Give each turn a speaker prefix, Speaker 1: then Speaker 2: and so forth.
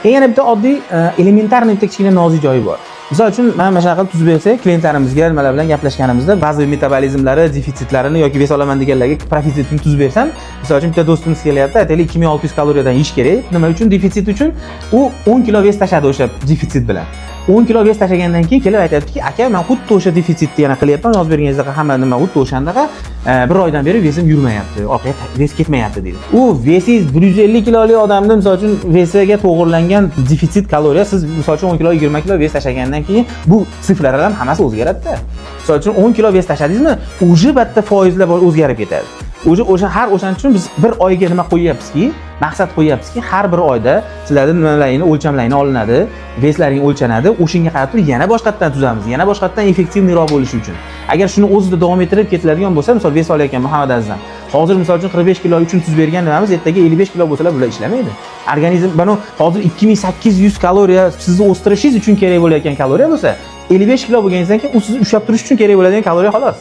Speaker 1: Keyin yana bitta oddiy, элементарный bitta kichkina nozik joyi bor. Misol uchun, mana shunaqa qilib tuzib bersak, klientlarimizga nimalar bilan gaplashganimizda, ba'zi metabolizmlari defitsitlarini yoki вес olaman deganlarga profitsitini tuzib bersam, misol uchun, bitta do'stimiz kelyapti, aytaylik, 2600 kaloriyadan yeyish kerak. Nima uchun? Defitsit uchun. U 10 kilo вес tashladi o'sha defitsit bilan. 10 kilo вес tashlagandan keyin kelib aytyaptiki: "Aka, man xuddi o'sha defitsitni yana qilyapman, yozib berganingizdagi hamma nima xuddi o'shandaqa, bir oydan beri вес im yurmayapti, orqaga вес ketmayapti", deydi. U вес ingiz 150 kilolik odamni, misol uchun, вес iga to'g'irlangan defitsit kaloriya, siz, misol uchun, 10 kilo, 20 kilo вес tashlagandan keyin bu цифра lar ham hammasi o'zgaradida. Misol uchun, 10 kilo вес tashladingizmi, уже bitta foizlar o'zgarib ketadi уже o'sha har. O'shaning uchun biz bir oyga nima qo'yyapmizki, maqsad qo'yyapmizki, har bir oyda sizlarni nimalaringni, o'lchamlaringni olinadi, вес laring o'lchanadi, o'shanga qarab turib yana boshqatdan tuzamiz, yana boshqatdan эффективный roq bo'lishi uchun. Agar shuni o'zida davom ettirib ketiladigan bo'lsa, misol, вес olayotgan Muhammad Aziz ham hozir, misol uchun, 45 kilo uchun tuzib bergan nimamiz ertaga 55 kilo bo'lsalar, bular ishlamaydi organizm. Mana hozir 2800 kaloriya sizni o'stirishingiz uchun kerak bo'layotgan kaloriya bo'lsa, 55 kilo bo'lganingizdan keyin u sizni ushlab turish uchun kerak bo'ladigan kaloriya, xolos.